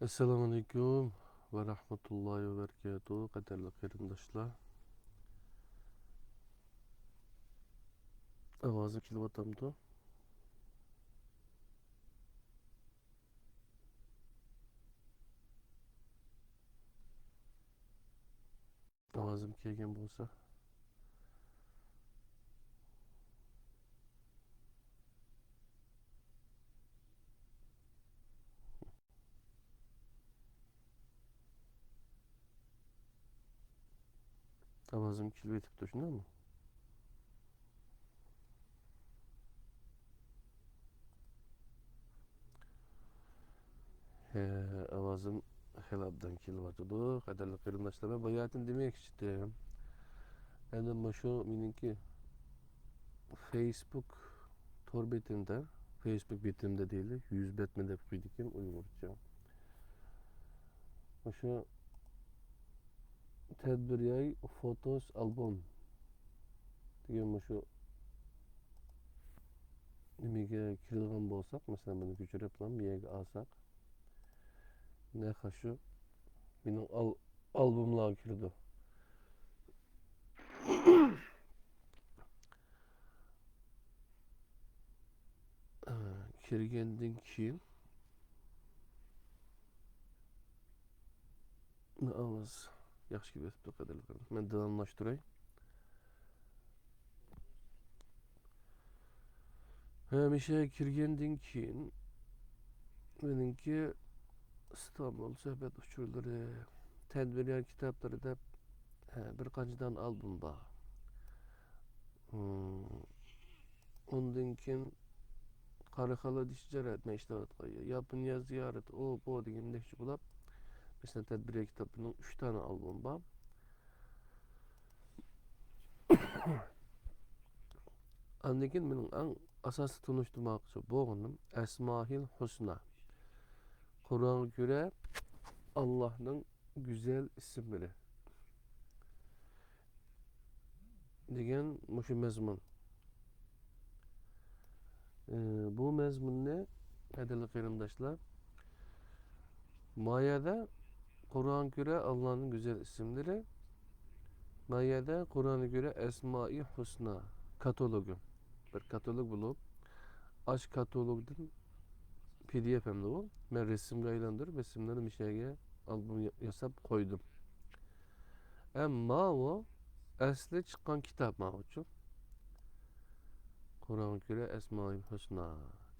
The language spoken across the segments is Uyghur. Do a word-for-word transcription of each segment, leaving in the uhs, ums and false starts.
ئەسسالامۇئەلەيكۇم ۋە رەھمەتۇللاھى ۋە بەرىكاتۇھ، قەدىرلىك قېرىنداشلار. ئاۋازىم كېلىۋاتامدۇ؟ ئاۋازىم كەلگەن بولسا. ئاۋازىم كېلىۋېتىپتۇ، شۇنداقمۇ؟ ھە، ئاۋازىم خېلى ئوبدان كېلىۋاتىدۇ، قەدىرلىك قېرىنداشلار. مەن باياتىن دېمەكچىدىم. يەنى مۇشۇ مېنىڭكى فېيسبۇك تور بېتىمدە، فېيسبۇك بېتىمدە دەيلى، يۈز بەتمۇ دەپ قويىدىكەن ئۇيغۇرچە. مۇشۇ تەدبىرىياي فوتوس ئالبوم دېگەن مۇشۇ نېمىگە كىرىدىغان بولساق، مەسىلەن، بۇنى كۆچۈرۈپ بۇ يەرگە ئالساق، نەق شۇ مېنىڭ ئال-، ئالبوملارغا كىرىدۇ. كىرگەندىن كېيىن ئاۋاز ياخشى كېلىۋېتىپتۇ، قەدىرلىك قېرىنداشلار. مەن داۋاملاشتۇراي. ھەمىشە كىرگەندىن كېيىن مېنىڭكى ئىستانبۇل سۆھبەت ئۇچۇرلىرى، تەدبىرىيار كىتابلىرى دەپ، ھە، بىر قانچە دانە ئالبوم بار. ھىم. ئۇندىن كېيىن قاراخانىيلار تىجارەت، مەن ئىشلەۋاتقان ياپونىيە زىيارىتى، ئۇ، بۇ دېگەندەكچە بولۇپ، مەسىلەن، تەدبىرىيار كىتابلىرىنىڭ ئۈچ دانە ئالبومى بار. ئاندىن كېيىن مېنىڭ ئەڭ ئاساسىي تونۇشتۇرماقچى بولغىنىم ئەسمائىل ھۇسنا. قۇرئانغا كۆرە، ئاللاھنىڭ گۈزەل ئىسىملىرى دېگەن مۇشۇ مەزمۇن. ئى، بۇ مەزمۇننى، قەدىرلىك قېرىنداشلار، ما يەردە قۇرئانغا كۆرە ئاللانىڭ گۈزەل ئىسىملىرى، ما يەردە قۇرئانغا كۆرە ئەسمائى ھۇسنا كاتالوگى. بىر كاتالوگ بولۇپ، ئاشۇ كاتالوگدىن پى دى ئېف ئەمدى ئۇ. مەن رەسىمگە ئايلاندۇرۇپ، رەسىملەرنى مۇشۇ يەرگە ئالبوم يا-، ياساپ قويدۇم. ئەمما ماۋۇ ئەسلى چىققان كىتاب ماۋۇچۇ. قۇرئانغا كۆرە ئەسمائىل ھۇسنا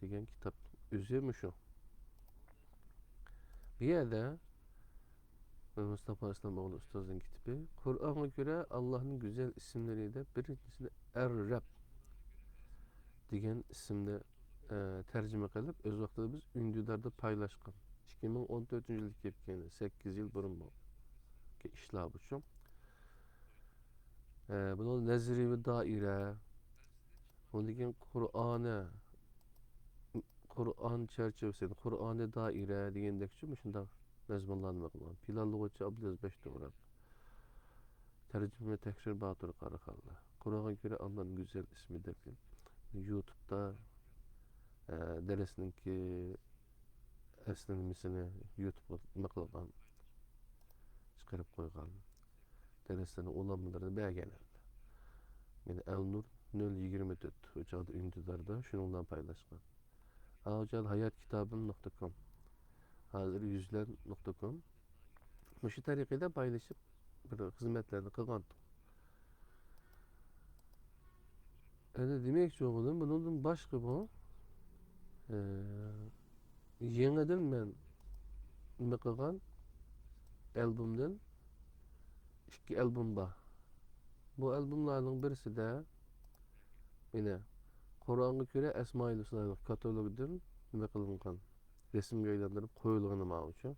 دېگەن كىتاب ئۆزى مۇشۇ. بۇ يەردە مۇستافا ئىسلام ئوغلى ئۇستازنىڭ كىتابى، قۇرئانغا كۆرە ئاللاھنىڭ گۈزەل ئىسىملىرى دەپ بىرىنچىسىنى ئەر-رەب دېگەن ئىسىمدە، ئە، تەرجىمە قىلىپ، ئۆز ۋاقتىدا بىز ئۈندىداردا پايلاشقان. ئىككى مىڭ ئون تۆتىنچى يىلدا كېلىپ كەلگەن، سەككىز يىل بۇرۇن بۇ ئىشلار بۇ شۇ. ئە، بۇنىڭدا نەزەرىيەۋى دائىرە، ئۇندىن كېيىن قۇرئانى، قۇرئان چەرچىۋىسى، قۇرئانى دائىرە دېگەندەكچۇ مۇشۇنداق مەزمۇنلارنى قىلغان. پىلانلىغۇچى ئابدۇلئەزىز بەشتۇغران. تەرجىمە تەھرىر باتۇر قاراخانلار. قۇرئانغا كۆرە ئاللانىڭ گۈزەل ئىسمى دەپ يۇتۇبتا، ئە، دەرسنىڭكى ئەسلىمىسىنى يۇتۇبقا نېمە قىلغان، چىقىرىپ قويغان. دەرسلەرنىڭ ئۇلانمىلىرىنى بەرگەن ئەمدى. مېنى ئەلنۇر نۆل يىگىرمە تۆت ئۇ چاغدا ئۈندىداردا شۇنىڭ بىلەن پايلاشقان. ئاۋۇ چاغدا ھايات كىتابىم نۇقتا كوم. ھازىر يۈزلەر نۇقتا كوم. مۇشۇ تەرىقىدە پايلىشىپ بىر خىزمەتلەرنى قىلغانتۇق. ئەنە دېمەكچى بولغىنىم، بۇنىڭدىن باشقا بۇ، ئە، يېڭىدىن مەن نېمە قىلغان ئالبومدىن ئىككى ئالبوم بار. بۇ ئالبوملارنىڭ بىرسىدە يەنە قۇرئانغا كۆرە ئەسمائىل ھۇسنالىق كاتالوگىدىن نېمە قىلىنغان، رەسىمگە ئايلاندۇرۇپ قويۇلغىنى ماۋۇچۇ.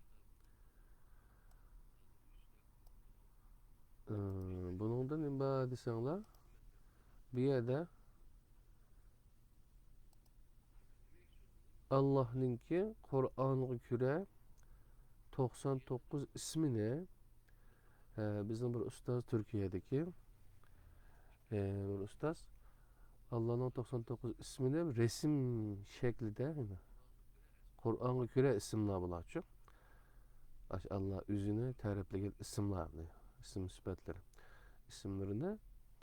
ئى، بۇنىڭدا نېمە بار دېسەڭلار، بۇ يەردە ئاللاھنىڭكى قۇرئانغا كۆرە توقسان توققۇز ئىسمىنى، ھە، بىزنىڭ بىر ئۇستاز تۈركىيەدىكى، ھە، بىر ئۇستاز ئاللانىڭ توقسان توققۇز ئىسمىنى رەسىم شەكلىدە، قۇرئانغا كۆرە ئىسىملار بۇلارچۇ. ئاشۇ ئاللا ئۆزىنى تەرىپلىگەن ئىسىملارنى، ئىسىم سۈپەتلىرى، ئىسىملىرىنى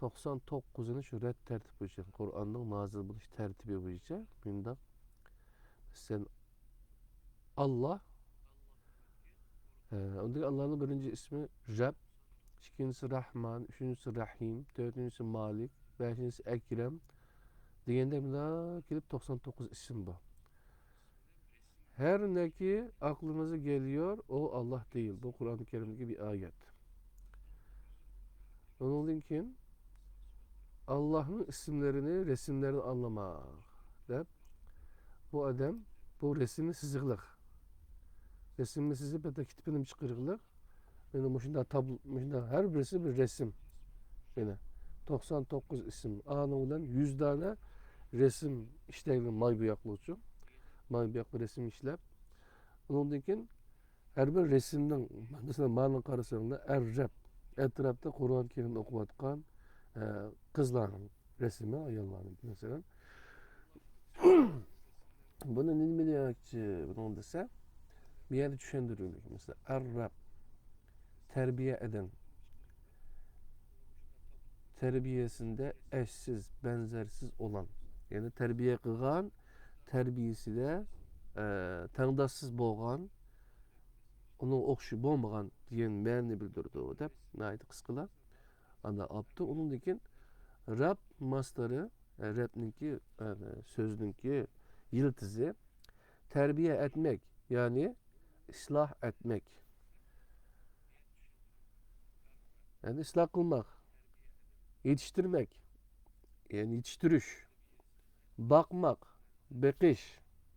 توقسان توققۇزىنى شۇ رەت تەرتىپ بويىچە، قۇرئاننىڭ نازىل بولۇش تەرتىپى بويىچە مۇنداق: سەن ئاللا، ئە، ئۇندىكى ئاللانىڭ بىرىنچى ئىسمى رەب، ئىككىنچىسى راھمان، ئۈچىنچىسى رەھىم، تۆتىنچىسى مالىك، بەشىنچىسى ئەكرەم دېگەندەك مۇنداق كېلىپ توقسان توققۇز ئىسىم بار. Her ne ki aklınıza geliyor, o Allah değil. بۇ قۇرئان كەرىمدىكى بىر ئايەت. ئۇنىڭدىن كېيىن ئاللاھنىڭ ئىسىملىرىنى رەسىملەردىن ئاڭلىماق دەپ، بۇ ئادەم بۇ رەسىمنى سىزىقلىق. رەسىمنى سىزىپ، ھەتتا كىتابىنى چىقىرىقلىق. يەنى مۇشۇنداق تابلو، مۇشۇنداق ھەر بىرسى بىر رەسىم. يەنە توقسان توققۇز ئىسىم. ئانىڭ بىلەن يۈز دانە رەسىم ئىشلەيدۇ، ماي بوياقلىقچۇ. ماي بوياقلىق رەسىم ئىشلەپ، ئۇنىڭدىن كېيىن ھەر بىر رەسىمنىڭ، مەسىلەن، مانا قارىساڭلار، ئەر رەب، ئەتراپتا قۇرئان كەرىم ئوقۇۋاتقان، ئە، قىزلارنىڭ رەسىمى، ئاياللارنىڭكى، مەسىلەن. بۇنى نېمە دېمەكچى بۇنىڭ دېسە، بۇ يەردە چۈشەندۈرۈلدى. مەسىلەن، ئەر رەب، تەربىيە ئەدەم، تەربىيەسىندە ئەشسىز، بەنزەرسىز ئولان. يەنى تەربىيە قىلغان، تەربىيەسىدە، ئە، تەڭداشسىز بولغان، ئۇنىڭ ئوخشىشى بولمىغان دېگەن مەنىنى بىلدۈرىدۇ دەپ ناھايىتى قىسقىلا ئانداق ئاپتۇ. ئۇنىڭدىن كېيىن رەب ماسدىرى، ئە، رەبنىڭكى، ئە، سۆزنىڭكى يىلتىزى تەربىيە ئەتمەك، يەنى ئىسلاھ ئەتمەك. يەنى ئىسلاھ قىلماق، يېتىشتۈرمەك، يەنى يېتىشتۈرۈش، باقماق، بېقىش.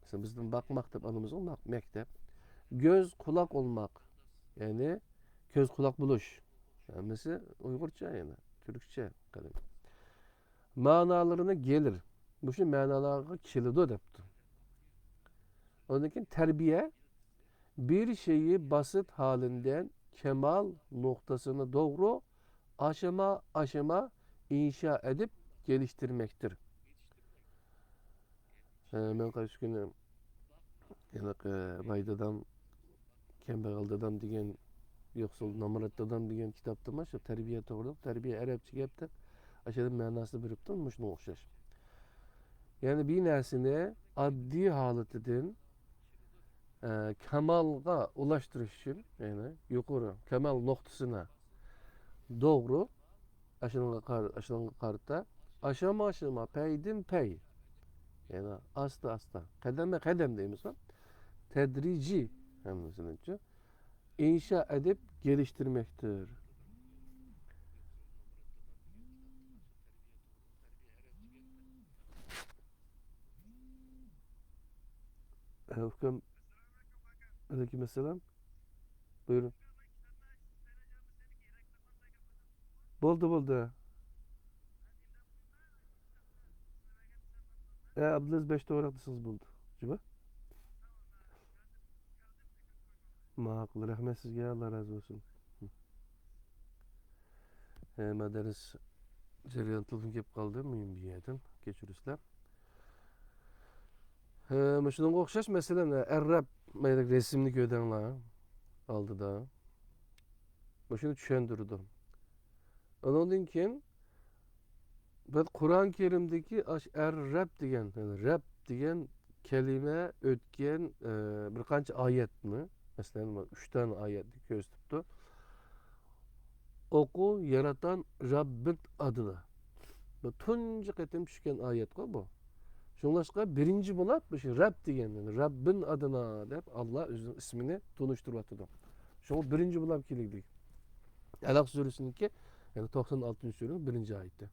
مەسىلەن، بىزدىن باقماق دەپ ئالىمىزغۇ، مەك دەپ. كۆز، قۇلاق بولماق، يەنى كۆز، قۇلاق بولۇش. ھەممىسى ئۇيغۇرچە، يەنى تۈركچە قەدىم. مانالىرىنى گېلىر. مۇشۇ مەنالارغا كېلىدۇ دەپتۇ. ئۇنىڭدىن كېيىن تەربىيە، بىر شەيئى باسىت ھالىندىن كامال نۇقتىسىنى دوغرۇ ئاشاما ئاشاما ئىنشا ئېدىپ گېلىشتۈرمەكتۇر. ھە، مەن قايسى كۈنى ھېلىقى باي دادام، كەمبەغەل دادام دېگەن، يوقسۇل نامرات دادام دېگەن كىتابتىمۇ شۇ تەربىيە توغرىلىق، تەربىيە ئەرەبچە گەپ دەپ، ئاشۇ يەردە مەناسىنى بېرىپتۇ، مۇشۇنىڭغا ئوخشاش. يەنى بىر نەرسىنى ئاددىي ھالىتىدىن، ئە، كامالغا ئۇلاشتۇرۇش ئۈچۈن، يەنى يۇقىرى كامال نۇقتىسىنى دوغرۇ، ئاشۇنىڭغا قار-، ئاشۇنىڭغا قارىتا، ئاشاما ئاشاما، پەيدىن پەي، يەنى ئاستا ئاستا، قەدەممۇ قەدەم دەيمىزغۇ، تەدرىجىي ھەممىسىنىچۇ، ئىنشا ئېدىپ گېلىشتۈرمەكتۇر. ئە، ئۇكام، ئەلەيكۇم ئەسسالام. بۇيرۇڭ. بولدى، بولدى. ئە، ئابدۇلئەزىز بەش توغراق دېسىڭىز بولدى. جۇمۇ. ماقۇل، رەھمەت سىزگە، ئاللا رازى بولسۇن. ھە، مەن دەرس جەريانىدا تېلېفون كېلىپ قالدى، مۇھىم بىر يەردىن، كەچۈرۈسىلەر. ھە، مۇشۇنىڭغا ئوخشاش، مەسىلەن، ئەررەب، مايداك رەسىمنى كۆردۈڭلار ئالدىدا. مۇشۇنى چۈشەندۈرىدۇ. ئۇنىڭدىن كېيىن بىز قۇرئان كەرىمدىكى ئاش-، ئەر-رەب دېگەن، يەنى رەب دېگەن كەلىمە ئۆتكەن، ئە، بىر قانچە ئايەتنى، مەسىلەن، ئۈچ دانە ئايەتنى كۆرسىتىپتۇ. ئوقۇ ياراتقان رەببىڭ ئادىدا. بۇ تۇنجى قېتىم چۈشكەن ئايەتقۇ بۇ. شۇڭلاشقا بىرىنچى بولاپ مۇشۇ رەب دېگەن، يەنى رەببىڭ ئادىنا دەپ ئاللا ئۆزىنىڭ ئىسمىنى تونۇشتۇرۇۋاتىدۇ. شۇڭا بىرىنچى بولاپ كېلىگلىك. ئەلەق سۈرىسىنىڭكى، يەنى توقسان ئالتىنچى سۈرىنىڭ بىرىنچى ئايىتى.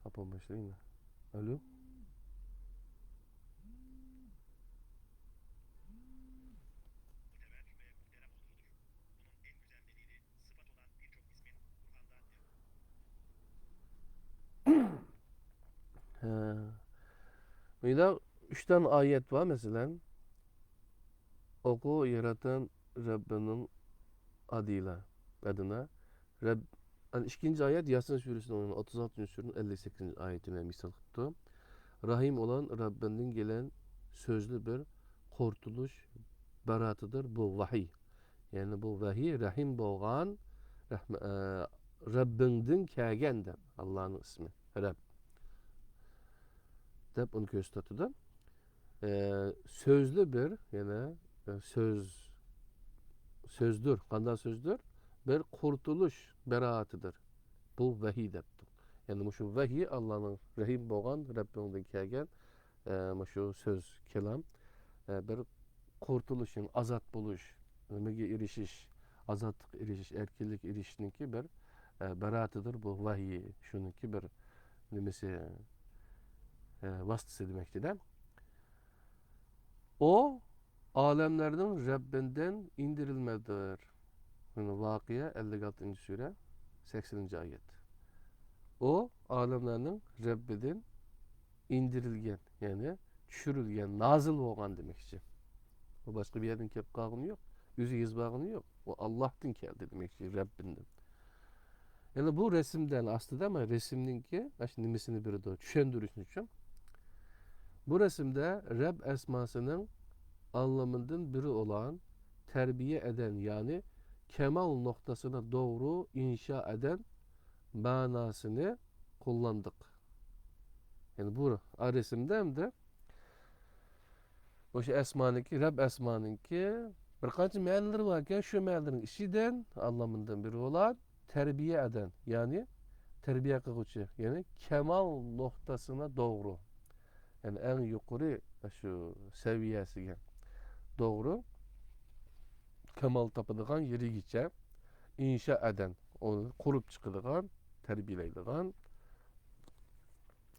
ئاپام باشلايمەن. ئالو. ھە. مۇنداق ئۈچ دانە ئايەت بار، مەسىلەن، ئوقۇ ياراتقان رەببىڭ ئادىلا، ئادىنا، رەب-، ئىككىنچى ئايەت ياسىن سۈرىسىنىڭ ئوتتۇز ئالتىنچى سۈرىنىڭ ئەللىك سەككىزىنچى ئايىتى بىلەن مىسال قىپتۇ. رەھىم ئولان رەببىڭدىن گېلەن سۆزلى بىر قۇرتۇلۇش بەراتىدۇر بۇ ۋەھىي. يەنى بۇ ۋەھىي رەھىم بولغان رەھمە-، ئە، رەببىڭدىن كەلگەن دەپ، ئاللانىڭ ئىسمى رەب دەپ ئۇنى كۆرسىتىۋاتىدۇ. ئە، سۆزلى بىر، يەنە، ئە، سۆز، سۆزدۇر. قانداق سۆزدۇر؟ بىر قۇرتۇلۇش بەراتىدۇر بۇ ۋەھىي دەپتۇ. يەنى مۇشۇ ۋەھىي ئاللانىڭ رەھىم بولغان رەببىڭدىن كەلگەن، ئە، مۇشۇ سۆز، كالام، ئە، بىر قۇرتۇلۇش، يەنى ئازاد بولۇش، نېمىگە ئېرىشىش، ئازادلىققا ئېرىشىش، ئەركىنلىككە ئېرىشىشنىڭكى بىر، ئە، بەراتىدۇر بۇ ۋەھىي، شۇنىڭكى بىر نېمىسى، ئە، ۋاسىتىسى دېمەكچىدە. ئۇ ئالەملەرنىڭ رەببىدىن ئىندىرىلمىدۇر. مانا ۋاقىئە ئەللىك ئالتىنچى سۈرە، سەكسىنىنچى ئايەت. ئۇ ئالەملەرنىڭ رەببىدىن ئىندىرىلگەن، يەنى چۈشۈرۈلگەن، نازىل بولغان دېمەكچى. ئۇ باشقا بىر يەردىن كېلىپ قالغىنى يوق، ئۆزى يېزىپ ئالغىنى يوق. ئۇ ئاللاھتىن كەلدى دېمەكچى، رەببىدىن. يەنى بۇ رەسىمدە ئاستىدا مانا رەسىمنىڭكى ئاشۇ نېمىسىنى بېرىدۇ، چۈشەندۈرۈشنى ئۈچۈن. بۇ رەسىمدە رەب ئەسماسىنىڭ ئانلىمىدىن بىرى ئولان تەربىيە ئەدەن، يەنى كامال نۇقتىسىنى دوغرۇ ئىنشا ئەدەن مەناسىنى قوللاندۇق. يەنى بۇ رەسىمدە ئەمدى مۇشۇ ئەسمانىڭكى، رەب ئەسمانىڭكى بىر قانچە مەنىلىرى باركەن، شۇ مەنىلەرنىڭ ئىچىدىن ئاللىمىدىن بىرى بولار تەربىيە ئەدەن، يەنى تەربىيە قىلغۇچى، يەنى كامال نۇقتىسىنى دوغرۇ، يەنى ئەڭ يۇقىرى شۇ سەۋىيەسىگە دوغرۇ كامال تاپىدىغان يېرىگىچە ئىنشا ئەدەن، ئۇنى قۇرۇپ چىقىدىغان، تەربىيەلەيدىغان،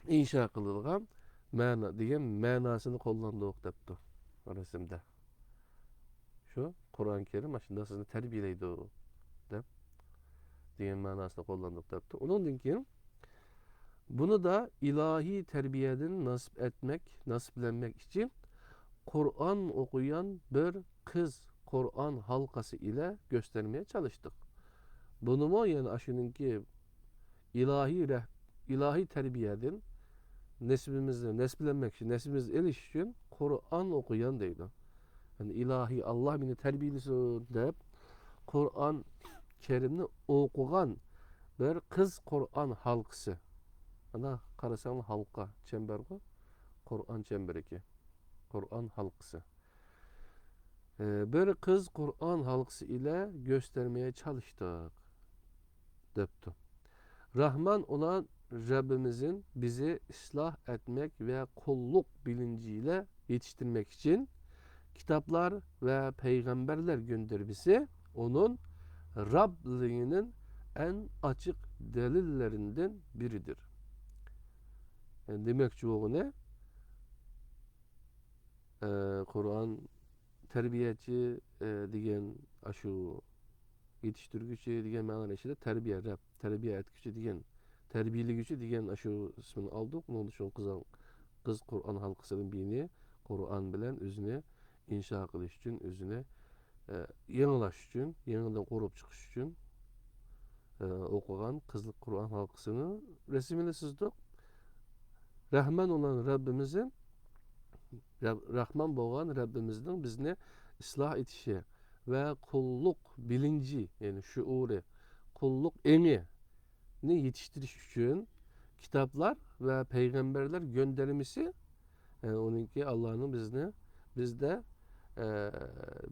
ئىنشا قىلىدىغان مەنا دېگەن مەناسىنى قوللاندۇق دەپتۇ رەسىمدە. شۇ قۇرئان كەرىم مانا شۇنداق سىزنى تەربىيەلەيدۇ دەپ دېگەن مەناسىنى قوللاندۇق دەپتۇ. ئۇنىڭدىن كېيىن بۇنى دا ئىلاھىي تەربىيەدىن ناسىپ ئەتمەك، ناسىپلەنمەك ئۈچۈن قۇرئان ئوقۇيان بىر قىز قۇرئان ھالقىسى ئىلە كۆستەرمىگە چالىشتۇق. بۇنىمۇ يەنە ئاشۇنىڭكى ئىلاھىي رەھ-، ئىلاھىي تەربىيەدىن نېسىبىمىزنى، نېسىپلەنمەك ئۈچۈن، نېسىبىمىزنى ئېلىش ئۈچۈن قۇرئان ئوقۇيان دەيدۇ. يەنى ئىلاھىي ئاللا مېنى تەربىيەلىسۇن دەپ قۇرئان كەرىمنى ئوقۇغان بىر قىز قۇرئان ھالقىسى. مانا قارىساڭلار ھالقا، چەمبەرغۇ، قۇرئان چەمبىرىكى، قۇرئان ھالقىسى. ئى، بىر قىز قۇرئان ھالقىسى ئىلە كۆستەرمىگە چالىشتۇق، دەپتۇ. راھمان ئولان رەببىمىزدىن بىزنى ئىسلاھ ئەتمەك ۋە قۇللۇق بىلىنچى ئىلە يېتىشتۈرمەك ئۈچۈن كىتابلار ۋە پەيغەمبەرلەر گۆندەرمىسى ئۇنىڭ رەبلىكىنىڭ ئەڭ ئاچچىق دەلىللىرىدىن بىرىدۇر. يەنى دېمەكچى بولغىنى، ئە، قۇرئان تەربىيەچى، ئە، دېگەن ئاشۇ يېتىشتۈرگۈچى دېگەن مەنىنىڭ ئىچىدە تەربىيە، رەب، تەربىيە ئەتكۈچى دېگەن، تەربىيەلىگۈچى دېگەن ئاشۇ ئىسمىنى ئالدۇق. ئۇنىڭدا شۇ قىز، قىز قۇرئان ھالقىسىدىن بىرنى قۇرئان بىلەن ئۆزىنى ئىنشا قىلىش ئۈچۈن، ئۆزىنى، ئە، يېڭىلاش ئۈچۈن، يېڭىدىن قۇرۇپ چىقىش ئۈچۈن، ئە، ئوقۇغان قىزلىق قۇرئان ھالقىسىنى رەسىمىنى سىزدۇق. رەھمان ئولان رەببىمىزدىن، رەب-، راھمان بولغان رەببىمىزنىڭ بىزنى ئىسلاھ ئېتىشى ۋە قۇللۇق بىلىنچى، يەنى شۇئۇرى، قۇللۇق ئېڭىنى يېتىشتۈرۈش ئۈچۈن كىتابلار ۋە پەيغەمبەرلەر گۆندەرمىسى، ئە، ئۇنىڭكى ئاللانىڭ بىزنى، بىزدە، ئە،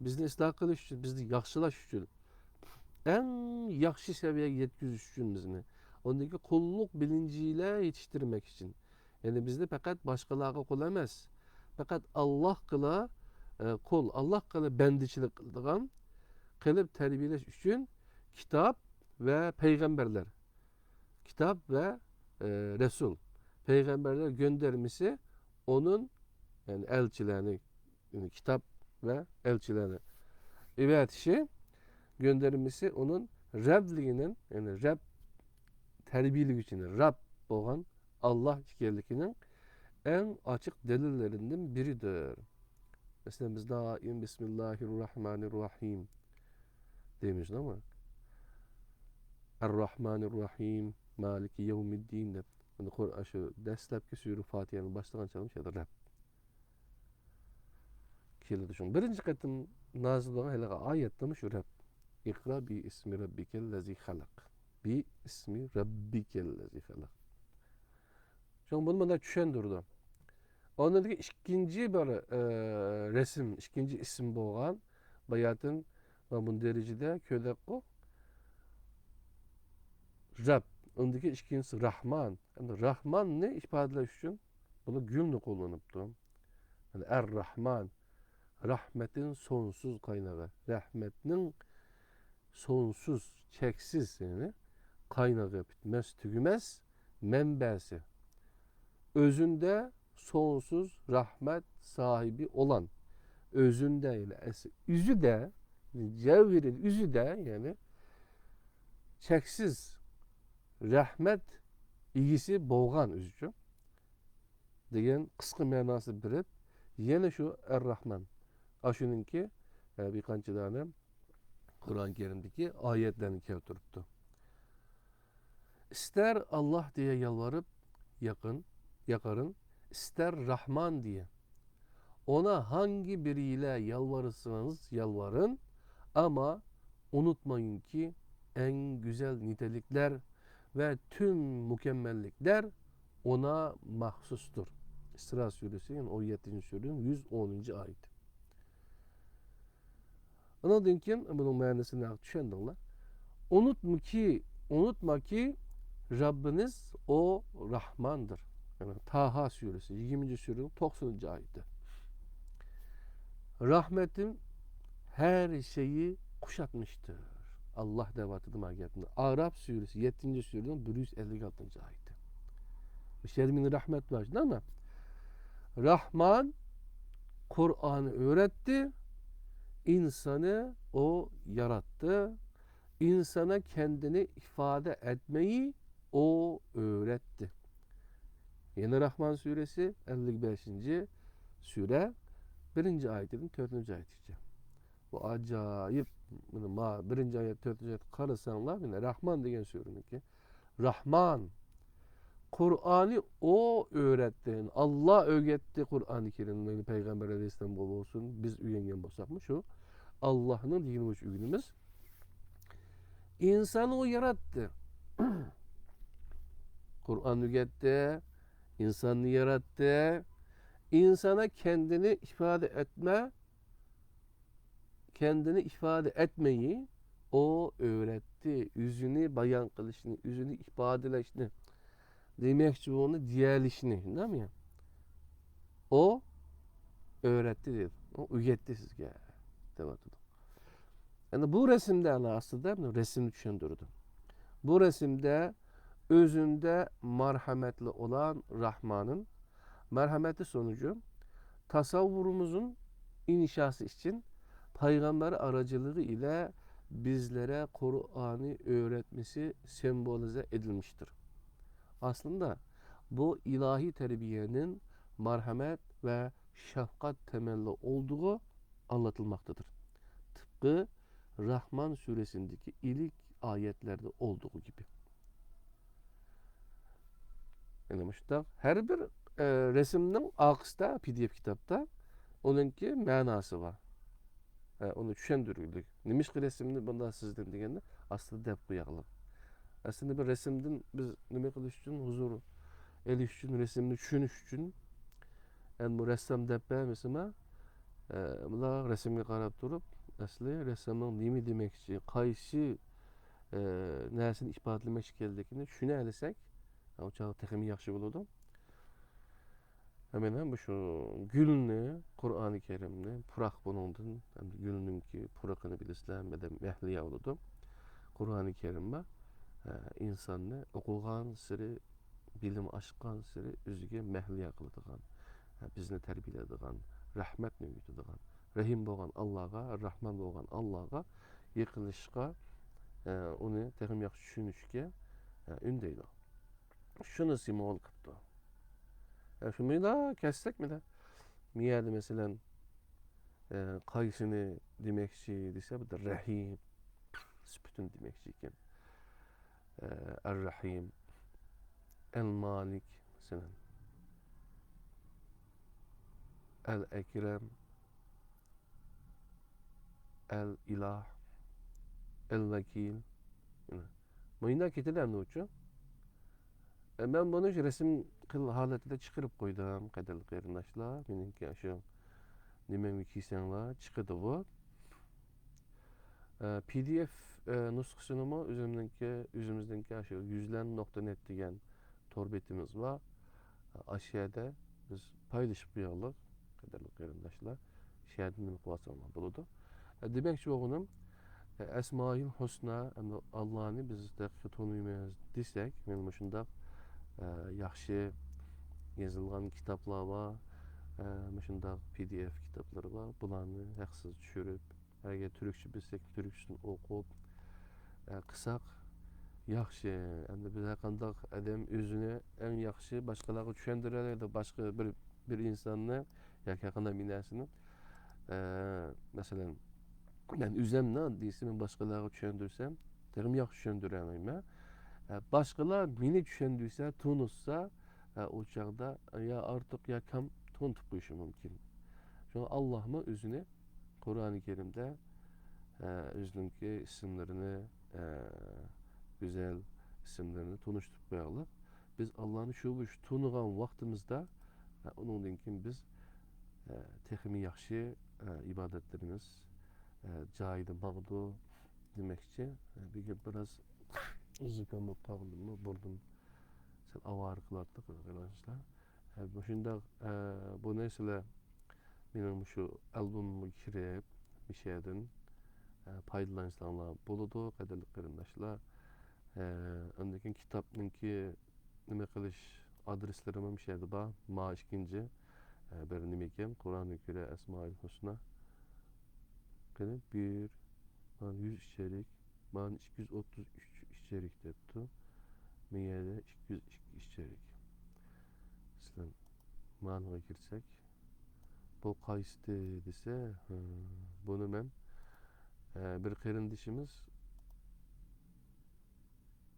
بىزنى ئىسلاھ قىلىش ئۈچۈن، بىزنى ياخشىلاش ئۈچۈن، ئەڭ ياخشى سەۋىيەگە يەتكۈزۈش ئۈچۈن بىزنى، ئۇنىڭكى قۇللۇق بىلىنچى ئىلە يېتىشتۈرمەك ئۈچۈن. يەنى بىزنى پەقەت باشقىلارغا قۇل ئەمەس، پەقەت ئاللاھقىلا، ئە، قۇل، ئاللاھقىلا بەندىچىلىك قىلىدىغان قىلىپ تەربىيەلەش ئۈچۈن كىتاب ۋە پەيغەمبەرلەر، كىتاب ۋە، ئە، رەسۇل، پەيغەمبەرلەر گۆندەرمىسى ئۇنىڭ، يەنى ئەلچىلەرنى، يەنى كىتاب ۋە ئەلچىلەرنى ئەۋەتىشى، گۆندەرمىسى ئۇنىڭ رەبلىكىنىڭ، يەنى رەب تەربىيەلىگۈچىنى، رەب بولغان ئاللا ئىكەنلىكىنىڭ ئەڭ ئاچچىق دەلىللىرىدىن بىرىدۇر. مەسىلەن، بىز دائىم بىسمىللاھىررەھمانىررەھىم دەيمىز، شۇنداقمۇ؟ ئەرراھمانىرراھىم، مالىكى يەۋمىددىن دەپ، مانا قۇرئان شۇ دەسلەپكى سۈرە فاتىھەنى باشلىغان چاغدا شۇ يەردە رەب كېلىدۇ. شۇڭا بىرىنچى قېتىم نازىل بولغان ھېلىقى ئايەتتىمۇ شۇ رەب. ئىقرا بى ئىسمى رەببىكەللەزى خەلەق. بى ئىسمى رەببىكەللەزى خەلەق. شۇڭا بۇنى مۇنداق چۈشەندۈرىدۇ. ئاندىن كېيىن ئىككىنچى بىر، ئە، رەسىم، ئىككىنچى ئىسىم بولغان باياتىن ۋە مۇندەرىجىدە كۆرەكقۇ رەب. ئۇندىكى ئىككىنچىسى راھمان. ئەمدى راھماننى ئىپادىلەش ئۈچۈن بۇنى گۈلنى قوللىنىپتۇ. يەنى ئەر راھمان. رەھمەتنىڭ سونسۇز قاينىغى. رەھمەتنىڭ سونسۇز، چەكسىز، يەنى قاينىغى، پۈتمەس، تۈگىمەس مەنبەسى. ئۆزۈندە سونسۇز رەھمەت ساھىبى ئولان. ئۆزۈندە، يەنى ئەس-، ئۆزىدە، جەۋھىرى ئۆزىدە، يەنى چەكسىز رەھمەت ئىگىسى بولغان ئۆزى ئۈچۈن دېگەن قىسقا مەناسى بېرىپ، يەنە شۇ ئەر-راھمان. ئاشۇنىڭكى، ئە، بىر قانچە دانە قۇرئان كەرىمدىكى ئايەتلەرنى كەلتۈرۈپتۇ. ئىستەر ئاللاھ دېيە يالۋارىپ ياقىن، ياقارىن، ئىستەر راھمان دېيە. ئونا ھانگى بىرىيلە يالۋارسىڭىز يالۋارىن، ئەمما ئۇنۇتمايۇنكى، ئەڭ گۈزەل نىتەلىكلەر ۋە تۈن مۇكەممەللىكلەر ئونا مەخسۇستۇر. ئىسرا سۈرىسى، يەنى ئون يەتتىنچى سۈرىنىڭ يۈز ئونىنچى ئايىتى. ئۇنىڭدىن كېيىن بۇنىڭ مەنىسىنى چۈشەندىڭلار. ئۇنۇتمىكى، ئۇنۇتماكى، رەببىنىز ئو راھماندىر. يەنى تاھا سۈرىسى، يىگىرمىنچى سۈرىنىڭ توقسىنىنچى ئايىتى. رەھمىتىم ھەر شەينى قۇشاتمىشتىر. ئاللاھ دەۋاتىدۇ ما گەپنى. ئاراف سۈرىسى، يەتتىنچى سۈرىنىڭ بىر يۈز ئەللىك ئالتىنچى ئايىتى. مۇشۇ يەردە مېنىڭ رەھمەت بار، شۇنداقمۇ؟ راھمان قۇرئاننى ئۆگەتتى، ئىنساننى ئۇ ياراتتى، ئىنسانغا كەندىنى ئىپادە ئەتمەي ئۇ ئۆگەتتى. يەنە راھمان سۈرىسى، ئەللىك بەشىنچى سۈرە، بىرىنچى ئايىتىدىن تۆتىنچى ئايەتكىچە. بۇ ئاجايىپ. مانا، ما، بىرىنچى ئايەت، تۆتىنچى ئايەتكە قارىساڭلار، مانا، راھمان دېگەن سۈرىنىڭكى. راھمان. قۇرئاننى ئۇ ئۆگەتتى. ئاللاھ ئۆگەتتى قۇرئانى كەرىمنى. پەيغەمبەر ئەلەيھىسسالام بولسۇن، بىز ئۆگەنگەن بولساقمۇ شۇ. ئاللاھنىڭ دېگىنى بويىچە ئۆگىنىمىز. ئىنساننى ئۇ ياراتتى. قۇرئان ئۆگەتتى. ئىنساننى ياراتتى. ئىنسانغا كەندىنى ئىپادە ئەتمە، كەندىنى ئىپادە ئەتمەي، ئۇ ئۆگەتتى، ئۆزىنى بايان قىلىشنى، ئۆزىنى ئىپادىلەشنى، دېمەكچى بولغىنى دېيەلىشنى، شۇنداقمۇ؟ ئۇ ئۆگەتتى دېدى. ئۇ ئۆگەتتى سىزگە، دەۋاتىدۇ. ئەمدى بۇ رەسىمدە ئەنە ئاستىدا رەسىمنى چۈشەندۈرىدۇ. بۇ رەسىمدە ئۆزۈندە مەرھەمەتلىك ئولان راھمانىن مەرھەمەتى سونۇجۇ تەسەۋۋۇرىمىزنىڭ ئىنشاسى ئۈچۈن پەيغەمبەر ئارىچىلىقى ئىلە بىزلەرگە قۇرئاننى ئۆگەتمىسى سىمۋولىزە ئېدىلمىشتىر. ئەسلىندە بۇ ئىلاھىي تەربىيەنىڭ مەرھەمەت ۋە شەپقەت تەمەللى ئولدۇغۇ ئاڭلىتىلماقتىدۇر. تىپقى راھمان سۈرىسىندىكى ئىلىك ئايەتلەردە ئولدۇغۇ گېپى. يەنى مۇشۇنداق ھەر بىر، ئە، رەسىمنىڭ ئارقىسىدا، پى دى ئېف كىتابتا ئۇنىڭكى مەناسى بار. ئە، ئۇنى چۈشەندۈرگۈلۈك. نېمىشقا رەسىمنى بۇنداق سىزدىم دېگەندە ئاستىدا دەپ قوياقلىق. ئەسلىدە بىر رەسىمدىن بىز نېمە قىلىش ئۈچۈن، ھۇزۇر ئېلىش ئۈچۈن، رەسىمنى چۈشىنىش ئۈچۈن، ئەمدى بۇ رەسسام دەپ بەرمىسىمۇ، ئە، بۇنداق رەسىمگە قاراپ تۇرۇپ، ئەسلى رەسسامنىڭ نېمە دېمەكچى، قايسى، ئە، نەرسىنى ئىپادىلىمەكچى ئىكەنلىكىنى چۈشىنەلىسەك، ئۇ چاغ تېخىمۇ ياخشى بولىدۇ. مانا مۇشۇ گۈلنى، قۇرئانى كەرىمنى، پۇراق بۇنىڭدىن، ئەمدى گۈلنىڭكى پۇرىقىنى بىلىسىلەر، مەھلىيا بولىدۇ. قۇرئانى كەرىم بار. ئە، ئىنساننى ئوقۇغانسېرى، بىلىمى ئاشقانسېرى ئۆزىگە مەھلىيا قىلىدىغان، ئە، بىزنى تەربىيەلەيدىغان، رەھمەتنى ئۆگىتىدىغان، رەھىم بولغان ئاللاغا، راھمان بولغان ئاللاغا يېقىنلىشىشقا، ئە، ئۇنى تېخىمۇ ياخشى چۈشىنىشكە، ئە، ئۈندەيدۇ. شۇنى سىمۋول قىپتۇ. ئە، شۇ مۇنداق كەتسەك مانا، مۇ يەردە مەسىلەن، ئە، قايسىنى دېمەكچى دېسە، بۇ يەردە رەھىم سۈپىتىنى دېمەكچى ئىكەن. ئەر-رەھىم، ئەل-مالىك، مەسىلەن، ئەل-ئەكرەم، ئەل-ئىلاھ، ئەل-ۋەكىل. مۇنداق كېتىدۇ ئەمدى ئۇچۇ. ئە، مەن بۇنى شۇ رەسىم قىل ھالەتتە چىقىرىپ قويدۇم، قەدىرلىك قېرىنداشلار. مېنىڭكى شۇ نېمەمگە كىرسەڭلار چىقىدۇ بۇ. ئە، پى دى ئېف، ئە، نۇسخىسىنىمۇ ئۆزۈمنىڭكى، ئۆزىمىزنىڭكى شۇ يۈزلەن نۇقتا نەت دېگەن تور بېتىمىز بار. ئاشۇ يەردە بىز پايلىشىپ قويايلىق، قەدىرلىك قېرىنداشلار. شۇ يەردىن نېمە قىلىۋالساڭلار بولىدۇ. دېمەكچى بولغىنىم، ئەسمائىل ھۇسنا، ئەمدى ئاللانى بىز دەقىق تونۇيمىز دېسەك، مانا مۇشۇنداق، ئە، ياخشى يېزىلغان كىتابلار بار، ئە، مۇشۇنداق پى دى ئېف كىتابلىرى بار. بۇلارنى ھەقسىز چۈشۈرۈپ، ئەگەر تۈركچە بىلسەك، تۈركچىسىنى ئوقۇپ، ئە، قىلساق ياخشى. ئەمدى بىز ھەرقانداق ئادەم ئۆزىنى ئەڭ ياخشى باشقىلارغا چۈشەندۈرەلەيدۇ، باشقا بىر، بىر ئىنساننى ياكى ھەرقانداق بىر نەرسىنى. ئە، مەسىلەن، مەن ئۆزۈمنى دېسە، مەن باشقىلارغا چۈشەندۈرسەم، تېخىمۇ ياخشى چۈشەندۈرەلەيمەن. ئە، باشقىلار مېنى چۈشەندۈرسە، تونۇشسا، ئە، ئۇ چاغدا، يا ئارتۇق، يا كەم تونۇتۇپ قويۇشى مۇمكىن. شۇڭا ئاللاھمۇ ئۆزىنى قۇرئانى كەرىمدە، ئە، ئۆزىنىڭكى ئىسىملىرىنى، ئە، گۈزەل ئىسىملىرىنى تونۇشتۇرۇپ قويايلىق. بىز ئاللانى شۇ، شۇ تونۇغان ۋاقتىمىزدا، ئە، ئۇنىڭدىن كېيىن بىز، ئە، تېخىمۇ ياخشى، ئە، ئىبادەتلىرىمىز، ئە، جايىدا ماڭىدۇ دېمەكچى. ئە، بۈگۈن بىراز زۇكام بولۇپ قالغىنىممۇ بۇرنۇم سەل ئاۋارە قىلاتتى، قېرىنداشلار. ئە، مۇشۇنداق، ئە، بۇ نەرسىلەر مېنىڭ مۇشۇ ئالبومۇمغا كىرىپ، مۇشۇ يەردىن، ئە، پايدىلانساڭلار بولىدۇ، قەدىرلىك قېرىنداشلار. ئە، ئاندىن كېيىن كىتابنىڭكى نېمە قىلىش ئادرېسلىرىمۇ مۇشۇ يەردە بار. ما ئىككىنچى، ئە، بىر نېمە ئىكەن، قۇرئانى كۆرە ئەسمائىل ھۇسنا. قېنى، بىر، مانا يۈز ئىچەرلىك، مانا ئىككى يۈز ئوتتۇز ئۈچ ئىچەرلىك دەپتۇ. مېيەدە ئىككى يۈز ئىككى ئىچەرلىك. مەسىلەن، مانىغا كىرسەك، بۇ قايسىدى دېسە، ھە، بۇنى مەن، ئە، بىر قېرىندىشىمىز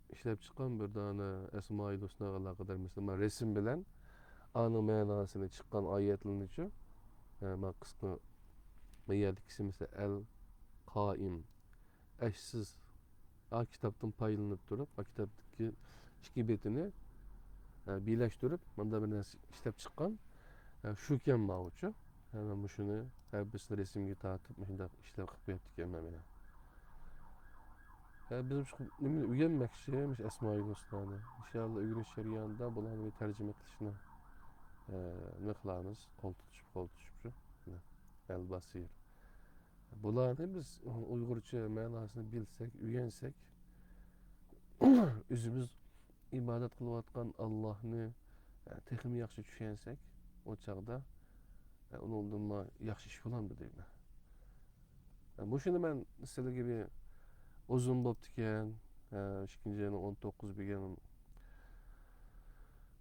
ئىشلەپ چىققان بىر دانە ئەسمائىل ھۇسناغا ئالاقىدار، مەسىلەن، مانا رەسىم بىلەن ئانىڭ مەناسىنى چىققان ئايەتلىرىنىچۇ، ئە، مانا قىسقا، ما يەردىكىسى، مەسىلەن، ئەل قائىم، ئەشسىز، ئا كىتابتىن پايدىلىنىپ تۇرۇپ، ئا كىتابتىكى ئىككى بېتىنى، ئە، بىرلەشتۈرۈپ، مۇنداق بىر نەرسە ئىشلەپ چىققان. ئە، شۇكەن ماۋۇچۇ. ھە، مەن مۇشۇنى ھەر بىرسىنى رەسىمگە تارتىپ، مۇشۇنداق ئىشلەپ قىلىپ قويۇپتىكەنمەن مانا. ھە، بىز مۇشۇ نېمىنى ئۆگەنمەكچى، مۇشۇ ئەسمائىل ھۇسنانى. ئىنشائاللا، ئۆگىنىش جەريانىدا بۇلارنى بىر تەرجىمە قىلىشنى، ئە، نېمە قىلارمىز، قول تۇتۇشۇپ، قول تۇتۇشۇپ شۇ. ئەل باسىر. بۇلارنى بىز ئۇيغۇرچە مەناسىنى بىلسەك، ئۆگەنسەك، ئۆزىمىز ئىبادەت قىلىۋاتقان ئاللاھنى، ئە، تېخىمۇ ياخشى چۈشەنسەك، ئۇ چاغدا، ئە، ئۇنىڭدىنمۇ ياخشى ئىش بولامدۇ دەيمەن. ئە، مۇشۇنى مەن سىلەرگە بىر ئۇزۇن بوپتىكەن، ئە، ئىككىنچى ئاينىڭ ئون توققۇزى بۈگۈن،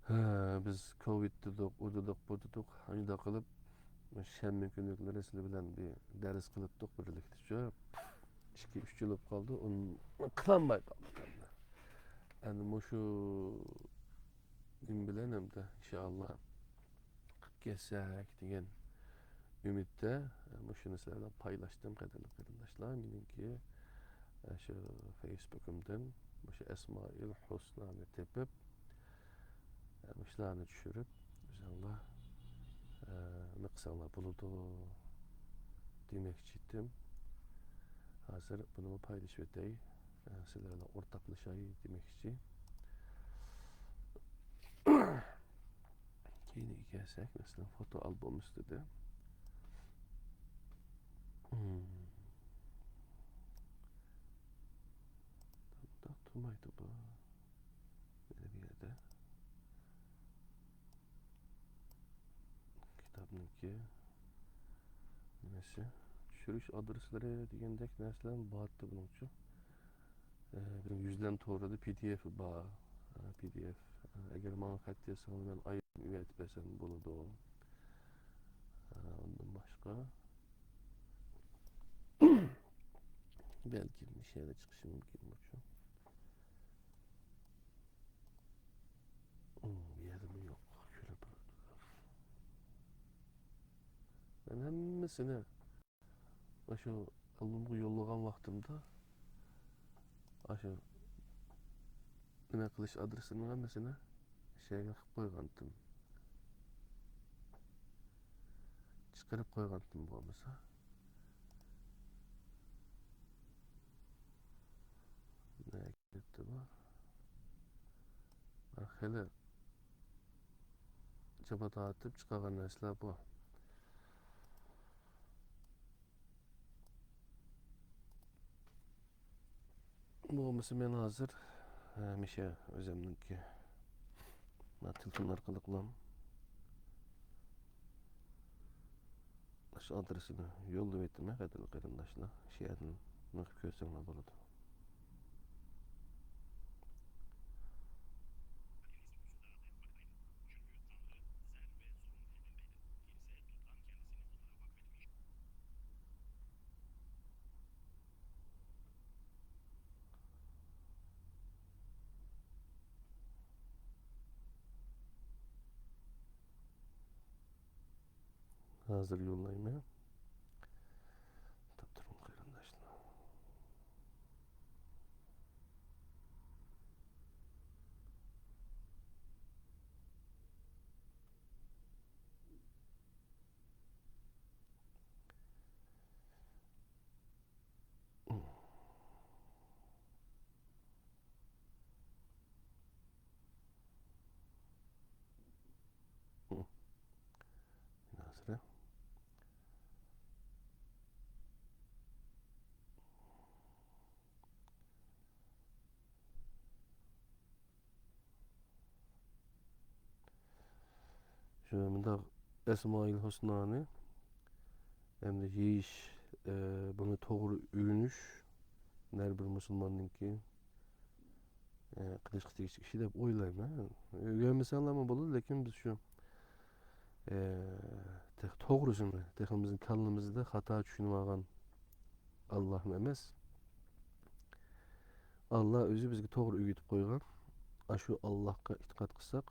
ھە، بىز كوۋىد دېدۇق، ئۇ دېدۇق، بۇ دېدۇق، ئاشۇنداق قىلىپ، شەنبە كۈنلۈكلىرى سىلەر بىلەن بىر دەرس قىلىپتۇق بىرلىكتە. ئىككى، ئۈچ يىل بولۇپ قالدى، ئۇنى قىلالماي قالدۇق ئەمدى. ئەمدى مۇشۇ نېمە بىلەن ئەمدى، ئىنشائاللا، قىلىپ كەتسەك دېگەن ئۈمىدتە، مۇشۇنى سىلەر بىلەن پايلاشتىم، قەدىرلىك قېرىنداشلار. مېنىڭكى، شۇ فېيسبۇكۇمدىن مۇشۇ ئەسمائىل ھۇسنانى تېپىپ، مۇشۇلارنى چۈشۈرۈپ، ئۆزۈڭلار، ئە، نېمە قىلساڭلار بولىدۇ دېمەكچى ئىدىم. ھازىر بۇنىمۇ پايلىشىپ ئۆتەي. ئە، سىلەر بىلەن ئورتاقلىشاي دېمەكچى. كېيىنگە كەلسەك، مەسىلەن، فوتو ئالبوم ئۈستىدە. مم. بۇنداق تۇرمايدۇ بۇ. مانا بۇ يەردە كىتابنىڭكى نېمىسى، چۈشۈرۈش ئادرېسلىرى دېگەندەك نەرسىلەرمۇ بارتتى بۇنىڭچۇ. ئە، بىزنىڭ يۈزلەن تورىدا پى دى ئېف بار. ئە، پى دى ئېف. ئە، ئەگەر ماڭا خەت يازسىڭىز، مەن ئايرىم ئېۋەتىپ بەرسەم بولىدۇ. ئە، ئۇندىن باشقا، بەلكىم مۇشۇ يەردە چىقىشى مۇمكىن بۇچۇ. سېنى ئاشۇ ئالبومغا يوللىغان ۋاقتىمدا، ئاشۇ نېمە قىلىش ئادرېسىنىڭ ھەممىسىنى شەيگە قىلىپ قويغانتىم. چىقىرىپ قويغانتىم بولمىسا. نەگە كەتتى بۇ؟ خېلى جاپا تارتىپ چىقارغان نەرسىلەر بۇ. بولمىسا مەن ھازىر، ھە، مىشە ئۆزۈمنىڭكى مانا تېلېفون ئارقىلىقلا شۇ ئادرېسىنى يوللىۋېتىمەن، قەدىرلىك قېرىنداشلار. شۇ يەردىن مېڭىپ كۆرسەڭلار بولىدۇ. ھازىر يوللايمەن. تاپتۇرۇڭ قېرىنداشلار. شۇ مۇنداق ئەسمائىل ھۇسنانى ئەمدى يېيىش، ئە، بۇنى توغرا ئۆگىنىش ھەر بىر مۇسۇلماننىڭكى، ئە، قىلىشقا تېگىشلىك ئىشى دەپ ئويلايمەن. ئۆگەنمىسەڭلارمۇ بولىدۇ، لېكىن بىز شۇ، ئە، تېخى توغرىسىنى، تېخى بىزنىڭ كاللىمىزدا خاتا چۈشىنىۋالغان ئاللاھمۇ ئەمەس. ئاللا ئۆزى بىزگە توغرا ئۆگىتىپ قويغان. ئاشۇ ئاللاھقا ئېتىقاد قىلساق،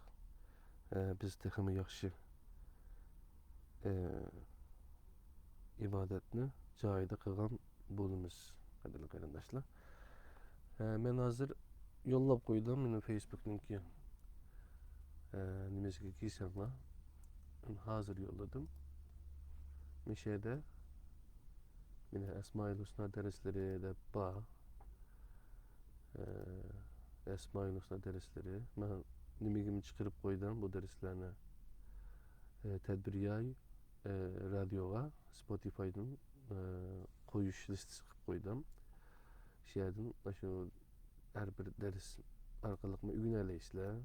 ئە، بىز تېخىمۇ ياخشى، ئە، ئىبادەتنى جايىدا قىلغان بولىمىز، قەدىرلىك قېرىنداشلار. ئە، مەن ھازىر يوللاپ قويدۇم، مېنىڭ فېيسبۇكنىڭكى، ئە، نېمىسىگە كىرسەڭلار. مەن ھازىر يوللىدىم. مۇشۇ يەردە مېنىڭ ئەسمائىل ھۇسنا دەرسلىرى دەپ بار. ئە، ئەسمائىل ھۇسنا دەرسلىرى. مەن نېمىگىمۇ چىقىرىپ قويدۇم بۇ دەرسلەرنى. ئە، تەدبىر ياي، ئە، رادىيوغا، سپوتىفايدىن، ئە، قويۇش لىستىسى قىلىپ قويدۇم. شۇ يەردىن ئاشۇ ھەر بىر دەرس ئارقىلىقمۇ ئۆگىنەلەيسىلەر.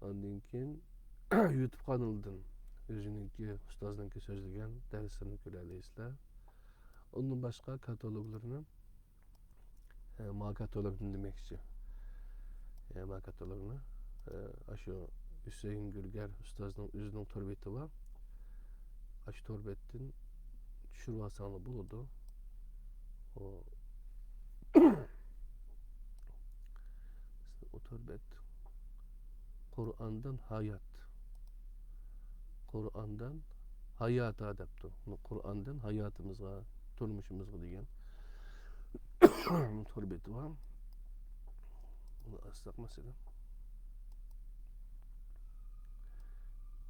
ئاندىن كېيىن يۇتۇب قانىلىدىن ئۆزىنىڭكى، ئۇستازنىڭكى سۆزلىگەن دەرسلىرىنى كۆرەلەيسىلەر. ئۇندىن باشقا كاتالوگلىرىنى، ئە، ما كاتالوگنى دېمەكچى. ئە، ما كاتالوگنى، ئە، ئاشۇ ھۈسەيىن گۈرگەر ئۇستازنىڭ ئۆزىنىڭ تور بېتى بار. ئاشۇ تور بەتتىن چۈشۈرۈۋالساڭلار بولىدۇ. ئۇ، ئۇ تور بەت قۇرئاندىن ھايات. قۇرئاندىن ھاياتا دەپتۇ. قۇرئاندىن ھاياتىمىزغا، تۇرمۇشىمىزغا دېگەن تور بېتى بار. بۇنى ئاچساق مەسىلەن.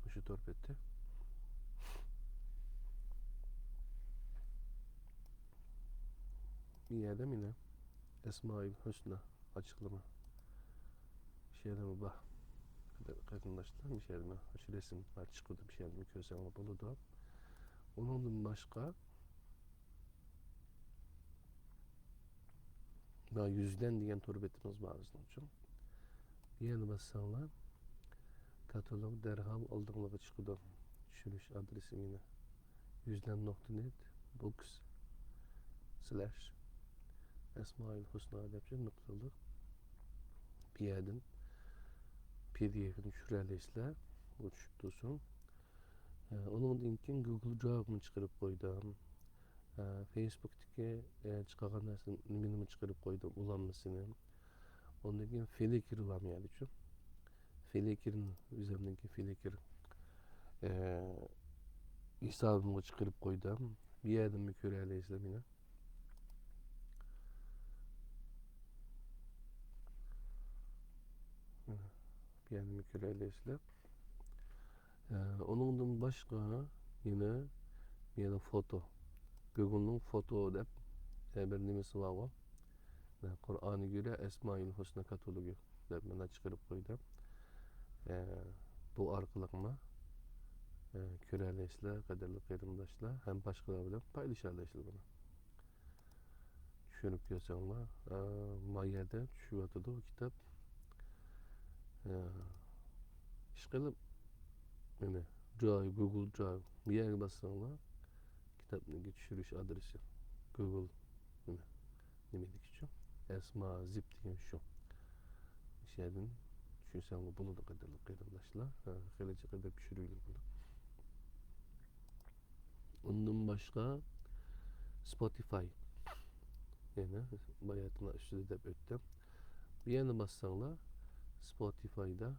مۇشۇ تور بەتتە. بۇ يەردە مانا ئەسمائىل ھۆسنە ئاچىقلىما. شۇ يەردە بار. قېرىنداشلار، مۇشۇ يەردە ئاشۇ رەسىم بار چىقىدۇ، مۇشۇ يەردىن كۆرسەڭلار بولىدۇ. ئۇنىڭدىن باشقا، مانا يۈزدەن دېگەن تور بېتىمىز بار بىزنىڭ ئۈچۈن. يەنە باسساڭلار، كاتالوگ دەرھال ئالدىڭلارغا چىقىدۇ. چۈشۈرۈش ئادرېسى مانا يۈزدەن نۇقتا نېت بوكس سلاش ئەسمائىل ھۇسنا دەپ نۇقتىلىق. بۇ يەردىن پى دى ئېفنى چۈشۈرەلەيسىلەر. بۇ چۈشۈپ تۇرسۇن. ئە، ئۇنىڭدىن كېيىن گۇگل درايۋنى چىقىرىپ قويدۇم. ئە، فېيسبۇكتىكى، ئە، چىقارغان نەرسىنى، نېمىنىمۇ چىقىرىپ قويدۇم، ئۇلانمىسىنى. ئۇندىن كېيىن فلىكر بارمۇ يەردىچۇ؟ فلىكرنى، ئۆزۈمنىڭكى فلىكر، ئە، ھېسابىمغا چىقىرىپ قويدۇم. بۇ يەردىنمۇ كۆرەلەيسىلەر مېنى. بۇ يەردىنمۇ كۆرەلەيسىلەر. ئە، ئۇنىڭدىن باشقا يەنە، يەنە فوتو. گۇگلنىڭ فوتو دەپ، ئە، بىر نېمىسى بارغۇ. قۇرئانى گۆرە ئەسمائىل ھۇسنا كاتالوگى دەپ مانا چىقىرىپ قويدۇم. ئە، بۇ ئارقىلىقمۇ، ئە، كۆرەلەيسىلەر، قەدىرلىك قېرىنداشلار، ھەم باشقىلار بىلەن پايلىشالايسىلەر بۇنى. چۈشۈرۈپ كۆرسەڭلار، ئە، ما يەردە چۈشۈۋاتىدۇ كىتاب. ئە، ئىشقىلىپ، مانا، درايۋ، گۇگل درايۋ، بۇ يەرگە باسساڭلار، كىتابنىڭكى چۈشۈرۈش ئادرېسى. گۇگل، مانا، نېمىدىكىچۇ؟ ئەسما زىپ دېگەن شۇ. شۇ يەردىن چۈشۈرسەڭلار بولىدۇ، قەدىرلىك قېرىنداشلار. ھە، خېلىچە قىلىپ چۈشۈرۈۋېلىڭ بۇنى. ئۇندىن باشقا، سپوتىفاي. يەنە باياتىنا ئۈستىدە دەپ ئۆتتۈم. بۇ يەرنى باسساڭلار، سپوتىفايدا،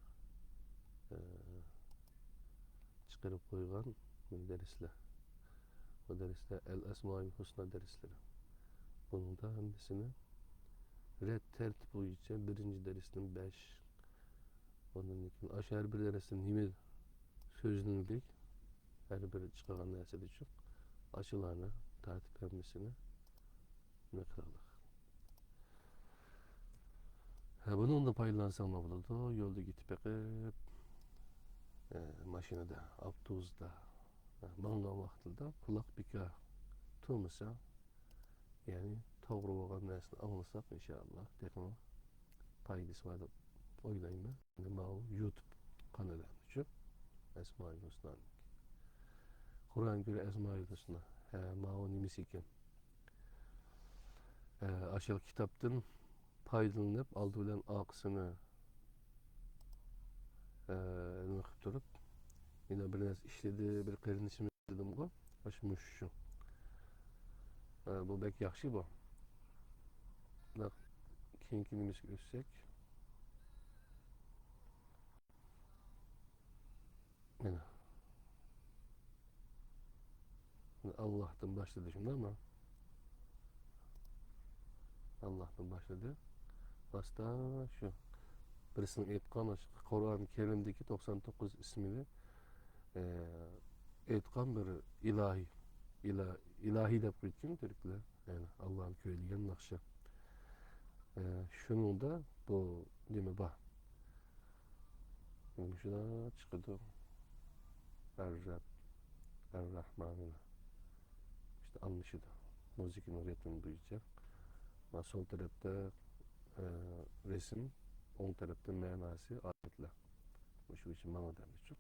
ئە، چىقىرىپ قويغان دەرسلەر. بۇ دەرسلەر ئەل ئەسمائىل ھۇسنا دەرسلىرى. بۇنىڭدا ھەممىسىنى رەت تەرتىپ بويىچە بىرىنچى دەرستىن بەش، ئۇنىڭدىن كېيىن ئاشۇ ھەر بىر دەرستىن نېمە سۆزلىنىدۇ، ھەر بىر چىقارغان نەرسىدىچۇ، ئاشۇلارنى تارتىپ ھەممىسىنى نېمە قىلايلى. ھە، بۇنىڭدىن پايدىلانساڭلار بولىدۇ. يولدا كېتىپ بېقىپ، ئە، ماشىنىدا، ئاپتوبۇستا، ئە، ماڭغان ۋاقتىدا قۇلاق بىكار تۇرمىسا، يەنى توغرا بولغان نەرسىنى ئاڭلىساق، ئىنشائاللا، تېخىمۇ پايدىسى بار دەپ ئويلايمەن. ماۋۇ يۇتۇب قانىلى ئۈچۈن ئەسمائىل ھۇسنانىڭكى. قۇرئان گۆرە ئەسمائىل ھۇسنا. ھە، ماۋۇ نېمىسى ئىكەن؟ ئە، ئاشۇ كىتابتىن پايدىلىنىپ، ئالدى بىلەن ئارقىسىنى، ئە، نېمە قىلىپ تۇرۇپ، يەنە بىر نەرسە ئىشلىدى، بىر قېرىندىشىمىز دېدىمغۇ، ئاشۇ مۇشۇ شۇ. ئە، بۇ بەك ياخشى بۇ. بۇنداق كېيىنكى نېمىسىگە ئۆتسەك. مانا. ئاللاھتىن باشلىدى، شۇنداقمۇ؟ ئاللاھتىن باشلىدى. باشتا شۇ بىرسىنىڭ ئېيتقان، قۇرئان كەرىمدىكى توقسان توققۇز ئىسمىنى، ئە، ئېيتقان بىر ئىلاھى، ئىلا-، ئىلاھى دەپ قويىدىكەن تۈركلەر. يەنى ئاللانى كۆرىدىغان ناخشا. ئە، شۇنىڭدا بۇ نېمە بار؟ مۇشۇنداق چىقىدۇ. ئەررەب، ئەررەھمان. ئىشتە ئالمىشىدۇ. مۇزىكىنىڭ رىتىمى بويىچە. مانا سول تەرەپتە، ئە، رەسىم، ئوڭ تەرەپتە مەناسى، ئايەتلەر. مۇشۇ بويىچە ماڭىدۇ ئەمدىچۇ.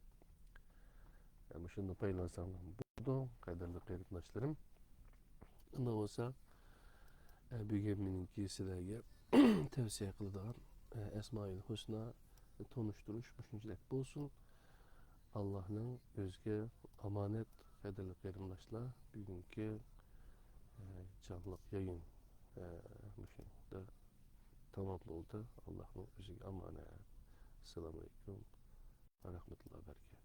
ئە، مۇشۇندىن پايدىلانساڭلار بولىدۇ، قەدىرلىك قېرىنداشلىرىم. ئۇنداق بولسا، ئە، بۈگۈن مېنىڭكى سىلەرگە تەۋسىيە قىلىدىغان، ئە، ئەسمائىل ھۇسنا تونۇشتۇرۇش مۇشۇنچىلىك بولسۇن. ئاللاھنىڭ ئۆزىگە ئامانەت، قەدىرلىك قېرىنداشلار. بۈگۈنكى، ئە، جانلىق يايىن، ئە، مۇشۇ يەردە تامام بولدى. ئاللاھنىڭ ئۆزىگە ئامانەت. ئەسسالامۇ ئەلەيكۇم ۋە رەھمەتۇللاھى ۋە بەرىكاتۇھ.